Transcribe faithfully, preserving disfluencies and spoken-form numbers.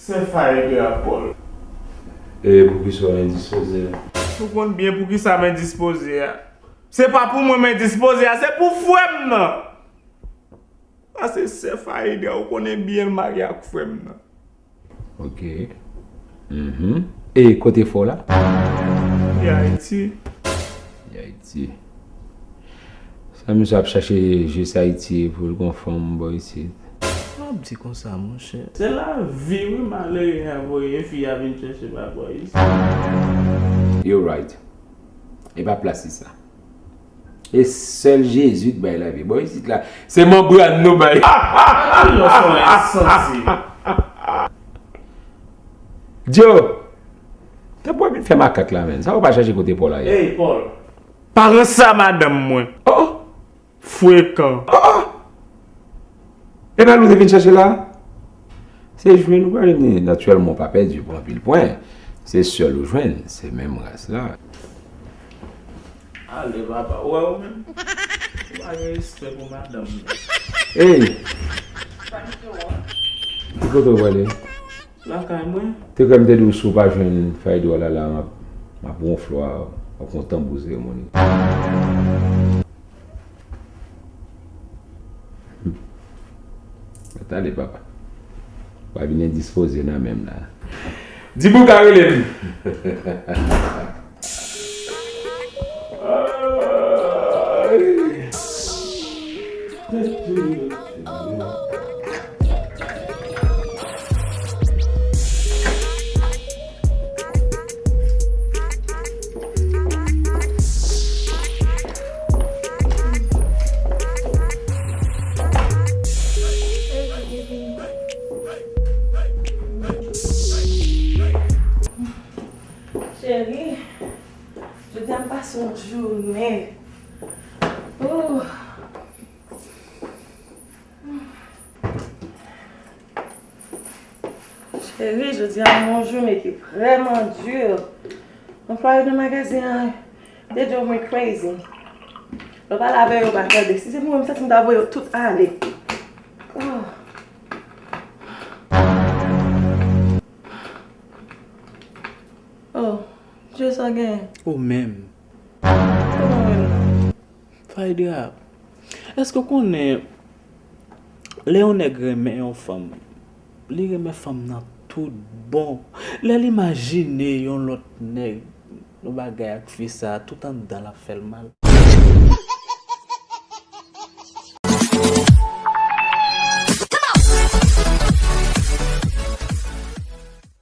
Sè Faye de a Paul. E poukisa w endispoze a? Ou konn byen poukisa m endispoze a. Se pa pou mwen m endispoze a, se pou frè m nan. Paske sè Faye de a, ou konnen byen l marye ak frè m nan. Ok. Mhm. E kote frè w la? Li Ayiti. Li Ayiti. Sa misye ap chache jis Ayiti pou l gon fanm bò isit. Sa w ap di konsa, monchè? Se lavi, wi, malere a voye fi a vin chèche pa bò isit. You right. E pa plas li sa. E sèl Jezi k bay lavi. Bò isit la, se manbràn nou bay. Ann lòs yon ensanse. Djo, tanpri w ap vin fè makak la, menn. Sa w pa chache kote Paul la ye? Ey, Paul. Pa ranse a madanm mwen. Oh, oh. Frekan. Oh, oh. E pa l ou te vin chache la? Se jwenn ou pral jwenn li. Natirèlman, ou pa pèdi, ou pran anpil pwen. Se sèl ou jwenn, se menm ras la. Ale, papa, ou wè ou menm? Ou pa gen respè pou madanm mwen. Ey! Ki kote w prale? Lakay mwen. Te kwè m te di w si w pa jwenn Faye de a la, la, m ap, m ap wonfle w a, w ap gon tanbou seremoni. Mèt ale, papa. W a vin endispoze nan men m la. Di pou ka rele m. Cheri, jodi a m pase yon jounen. Oh. Cheri, jodi a m yon jounen ki vrèman di. Anplwaye nan magazin an te di w mwen crazy. Lè w pale avè yo, yo pa tande. Si se pou mwen, m santi m ta voye yo tout ale. Oh. Oh, Dye sa gen. Ou menm. Kòman w menm nan? Faydra, èske w konnen lè yon nèg renmen yon fanm, li renmen fanm nan tout bon. Lè l imajine yon lòt nèg, yon bagay ak fi sa, tout anndan l ap fè l mal.